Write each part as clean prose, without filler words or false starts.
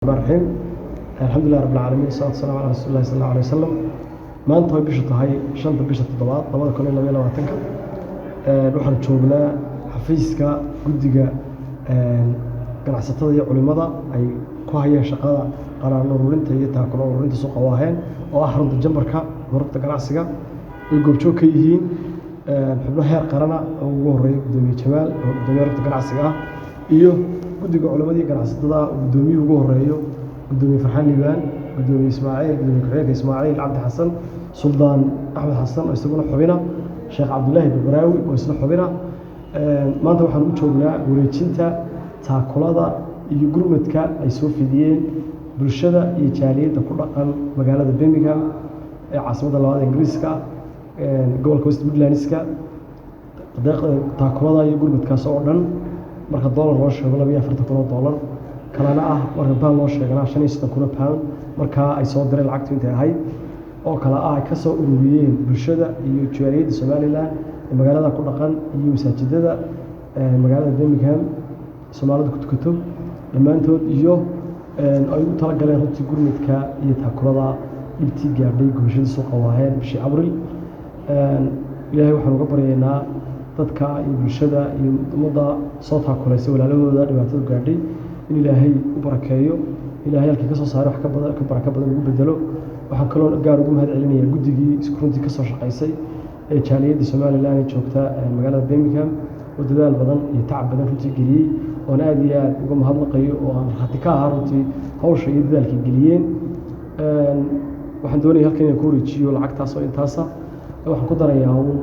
Raxmaan raxiim. Alxamdulilah rabbil caalamiin, wasalaatu wasalaamu calaa rasuuli llahi sal allahu alay wasalam. Maanta way bishu tahay 5-ta bisha toddobaad 2022-ka. Waxaan joognaa xafiiska guddiga ganacsatada iyo culimada ay ku hayeen shaqada qaraan ururinta iyo taakula ururinta suuqa Waaheen, oo ah xarunta chamberka rugta ganacsiga, ay goobjoog ka yihiin xubno heer qarana oo ugu horeeya Gudoomiye Jamaal oo gudoomiyaha rugta ganacsiga ah, iyo guddiga culimada iyo ganacsatada oo gudoomiyuhu ugu horeeyo Gudoomiye Farxaan Liibaan, Gudoomiye Ismaaciil, Gudoomiye ku-xigeenka Ismaaciil Cabdi Xasan, Suldaan Axmed Xasan oo isaguna xubina, Sheekh Cabdulaahi Barbaraawi oo isna xubina. Maanta waxaan u joognaa wareejinta taakulada iyo gurmadka ay soo fidiyeen bulshada iyo jaaliyadda ku dhaqan magaalada Birmingham ee caasimadda labaad Ingiriiska, gobolka West Midlandska. Taakulada iyo gurmadkaas oo dhan, marka dollar loo sheego 42,000 oo dollar, kalena ah marka pound loo sheegana 35,000 oo pound, markaa ay soo direen lacagtu intay ahayd oo kale ah ay ka soo ururiyeen bulshada iyo jaaliyadda Somaliland ee magaalada ku dhaqan iyo masaajidada magaalada Birmingham Soomaalida ku tukato dhammaantood, iyo ay ugu talagaleen runtii gurmadka iyo taakulada dhibtii gaadhay gubashadii suuqa Waaheen bishii Abril. Ilaahay waxaan uga baryaynaa dadka iyo bulshada iyo ummadda soo taakulaysa walaalahooda dhibaatadu gaadhay in Ilaahay u barakeeyo, Ilaahay halkii ka soo saaray wax ka badan, ka barako badan ugu bedelo. Waxaan kaloo gaar ugu mahad celinayaa guddigii runtii kasoo shaqaysay ee jaaliyadda Somaliland ee joogta magaalada Birmingham oo dadaal badan iyo tacab badan runtii geliyey, oon aad iyo aad uga mahadnaqayo oo aan markhaati ka ahaa runtii hawsha iyo dadaalkay geliyeen. Waxaan doonaya halkan inaan ku wareejiyo lacagtaas oo intaasa. Waxaan ku darayaa uun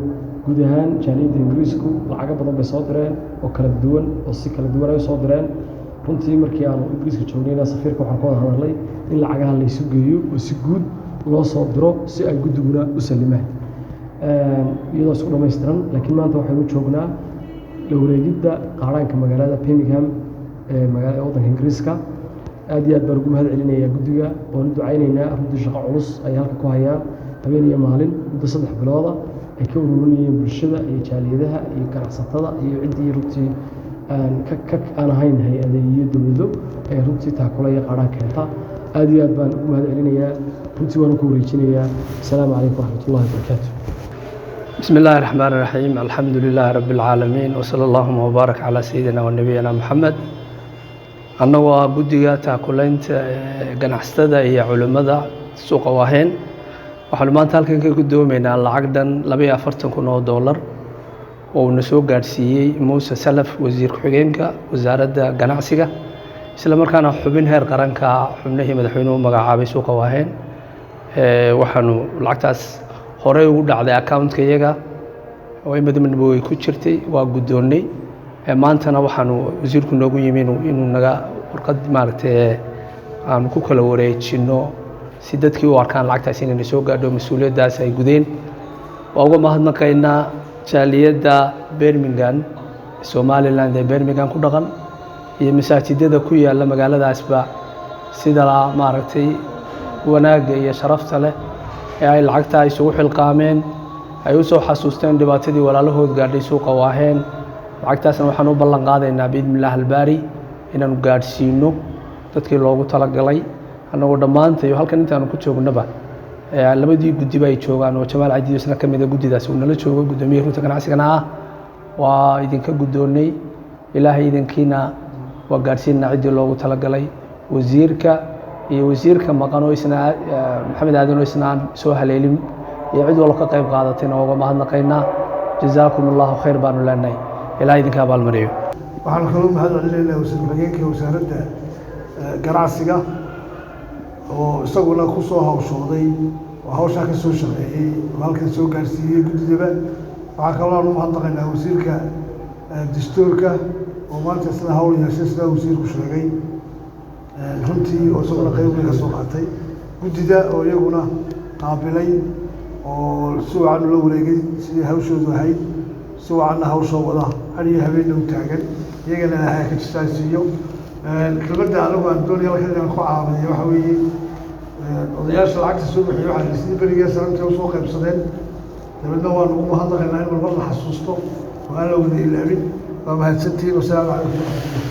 guud ahaan jaaliyadda Ingiriisku lacago badan bay soo direen oo kala duwan, oo si kala duwan ay u soo direen. Runtii markii aanu Ingiriiska joognayna safiirka waxaan ka wada hadalnay in lacagaha la isu geeyo oo si guud loo soo diro si ay guddiguna u sallimaan iyadoo isku dhammaystiran. Laakiin maanta waxaynu joognaa la wareegidda qaaraanka magaalada Birmingham ee magaalada waddanka Ingiriiska. Aad iyo aad baan ugu mahad celinayaa guddiga, waan u ducaynaynaa. Runtii shaqo culus ay halka ku hayaan habeen iyo maalin muddo 3 bilooda ay ka ururinayeen bulshada iyo jaaliyadaha iyo ganacsatada iyo ciddii runtii aan ka aan ahayn hay-ade iyo dowlado ee runtii taakula iyo qaaraan keenta. Aad iyo aad baan ugu mahad celinayaa runtii, waan ku wareejinayaa. Asalaamu calaykum waraxmatullahi wabarakaatu. بسم الله الرحمن الرحيم، الحمد لله رب العالمين، وصلى اللهم وبارك على سيدنا ونبينا محمد. Annagu waa guddiga taakulaynta ganacsatada iyo culimmada suuqa Waaheen. Waxaanu maanta halkan ka guddoomaynaa lacag dhan 42,000 oo dollar oo uuna soo gaadhsiiyey Muuse Salaf, wasiir ku-xigeenka wasaaradda ganacsiga, isla markaana xubin heer qaranka, xubnihii madaxweynuhu magacaabay suuqa Waaheen. Waxaanu lacagtaas horey ugu dhacday accountka iyaga oo in badanba way ku jirtay, waa guddoonnay. Maantana waxaanu wasiirku noogu yimi inuu naga warqad maaragtay aanu ku kala wareejinno si dadkii u arkaan lacagtaas inayna soo gaadho, mas-uuliyaddaas ay gudeen. Waa uga mahadnaqaynaa jaaliyadda Birmingham, Somaliland ee Birmingham ku dhaqan iyo masaajidada ku yaalla magaaladaasba, sida maaragtay wanaagga iyo sharafta leh ee ay lacagtaa isugu xilqaameen, ay u soo xasuusteen dhibaatadii walaalahood gaadhay suuqa Waaheen. Lacagtaasna waxaan u ballan qaadaynaa biidni illah albaari inaanu gaadhsiino dadkii loogu talagalay, annagoo dhammaantayo halkan intaanu ku joognaba labadii guddiba ay joogaan oo Jamaal Cadiid isna ka mida guddidaas uu nala joogo, guddoomiye rugta ganacsigana ah. Waa idinka guddoonnay, Ilaahay idinkiina waa gaadhsiinaa ciddii loogu talagalay. Wasiirka iyo wasiirka maqan oo isna Maxamed Aadan oo isna aan soo haleelin iyo cid walba ka qayb qaadatayna waa uga mahadnaqaynaa. Jazaakum Allahu khayr baanu leenahay, Ilahay idinka abaalmariyo. Waxaanu kaloo mahad celinaynaa wasiir ku-xigeenka wasaaradda ganacsiga oo isaguna ku soo hawshooday oo hawshaa ka soo shaqeeyey oo halkan soo gaarsiiyey guddidaba. Waxaa kaloo aan u mahadnaqaynaa wasiirka dastuurka oo maanta isna hawl yeeshay, sidaa wasiirku sheegay runtii, oo isaguna qayb weyn ka soo qaatay. Guddida oo iyaguna qaabilay oo si wacan ula wareegay sidii hawshoodu ahayd, si wacanna hawshoo wada har iyo habeenna u taagan, iyagana Ilaahay ka jisaasiiyo. Kelmadda anigu aan doonaya halkan inaan ku caawiyo waxa weeye odayaasha lacagta soo bixiya waxaa sidii berigee sanamta usoo qaybsadeen, dabeedna waanu ugu mahadnaqaynaa in marmar la xasuusto oo aan la wada ilaabin. Waa mahadsantihiin, wasalaamu calaykum.